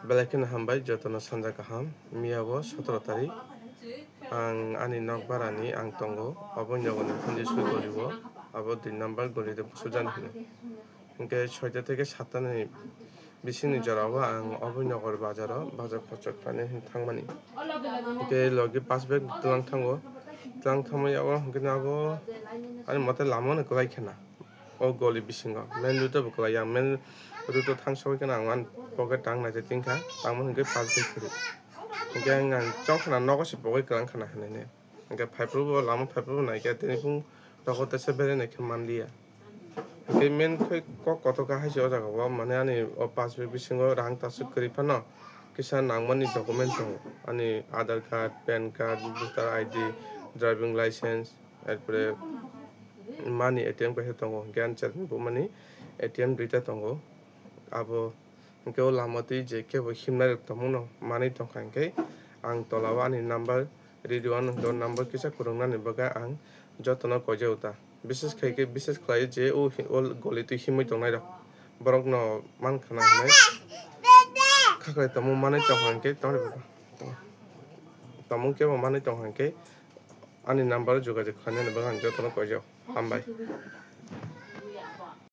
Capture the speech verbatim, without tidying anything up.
Belai kheno hambai jotono sanja kaham. Miya bo sotoro tarik. Ang ani nok barani ang tongo. Obo nogoni phunjiswi goli o. Abo dui number goli de busu jani hino. Hingke soita theke satta ni bisingni jora o ang obo nogor bazar o bazar kochok khlaina hin thangmani. Hingke logi pass bag tlang thango. Tlang thangma yago hingke abo ani mote lama no kwlai khena. O goli bisingo main road o bo kwlai ya, main road o thang sogwi kheno ang ani pocket tang naijak tingkha, tangmani hwnkhe pass bai kwrwi. Hwnkhe ang, ang chong khna nogo se pogwi kwlang khna hinwi ne. Hwnkhe phaiphuru bo lama phaiphuru bo naikhe tini phung rogo teisa berai naikhe manliya. Hwnkhe main khe kok kotor kha hai se o jaga o, mane ani o pass bai bisingo rang tasuk kwrwi phano kisa nangmani document tongo, ani Aadhaar card, pan card, voter I D, driving license, erpore mani A T M kaisa tongo, hwnkhe ani chatting bo mani A T M duita tongo. Abo hwnkhe o lama twi je kebo himnai rok tongmano manwi tongkha, hwnkhe ang tola o ani number Ridwan hwnkhe o number kisa kwrwngnani bagwi ang jotono koijago ta. Bises khai khe, bises khlai je o hi-, o goli twi himwi tongnai rok, borok no man khna hinwi khaklai tongmung manwi tongkha, hwnkhe tongmung kebo manwi tongkha, hwnkhe ani number o jogajog khlainani bagwi ang jotono koijago. Hambai.